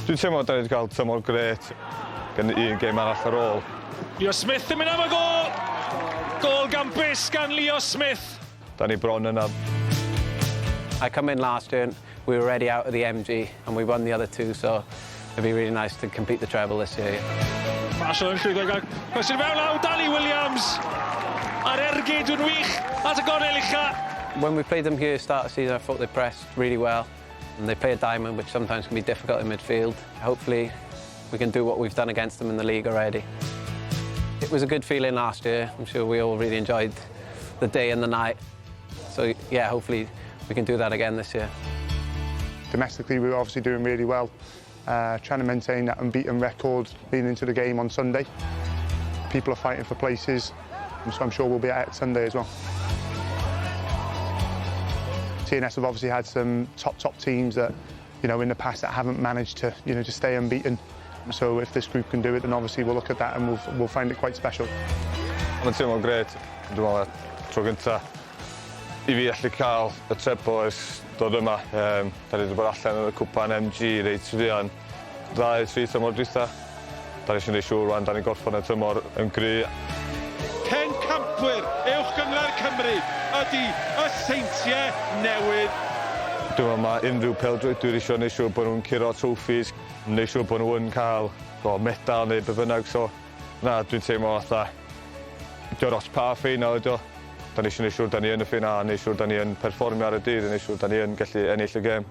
Dwi'n teimlo da ni wedi cael tymor grêt. Gen i un gêm arall ar ôl. Leo Smith yn mynd am y gôl! Gôl gampus gan Leo Smith. Da ni bron yna. I come in last year and we were already out of the MG and we won the other two, so it'd be really nice to complete the treble this year. Marshall yn llwyddo i gael croesi'r fewn law, Danny Williams! A'r ergyd yn wych at y gornel ucha. When we played them here start of the season, I thought they pressed really well. And they play a diamond, which sometimes can be difficult in midfield. Hopefully, we can do what we've done against them in the league already. It was a good feeling last year. I'm sure we all really enjoyed the day and the night. So, yeah, hopefully we can do that again this year. Domestically, we were obviously doing really well, trying to maintain that unbeaten record leading into the game on Sunday. People are fighting for places, so I'm sure we'll be at it Sunday as well. TNS have obviously had some top, top teams that in the past that haven't managed to stay unbeaten. So if this group can do it, then obviously we'll look at that and we'll find it quite special. Mae'n teimlo'n grêt. Dwi'n meddwl tro gynta i fi allu cael y treble ers dod yma. Da ni wedi bod allan yn y cwpan MG reit fuan. Ddau, tri tymor dwytha. Da ni eisiau gwneud siŵr rwan, da ni'n gorffen y tymor yn gry. Pencampwyr Uwch Gynghrair Cymru ydy y Seintiau Newydd. Dwi'n meddwl mae unrhyw pêl-droedwyr eisiau gwneud siŵr bod nhw'n curo trophies, gwneud siŵr bod nhw yn cael o, medal neu be bynnag. So, na, dwi'n teimlo fatha, dio'r os pa ffeinal ydi o. Da ni eisiau gwneud siŵr da ni yn y ffeinal a gwneud siŵr da ni yn perfformio ar y dydd, a gwneud siŵr da ni yn gallu ennill y gêm.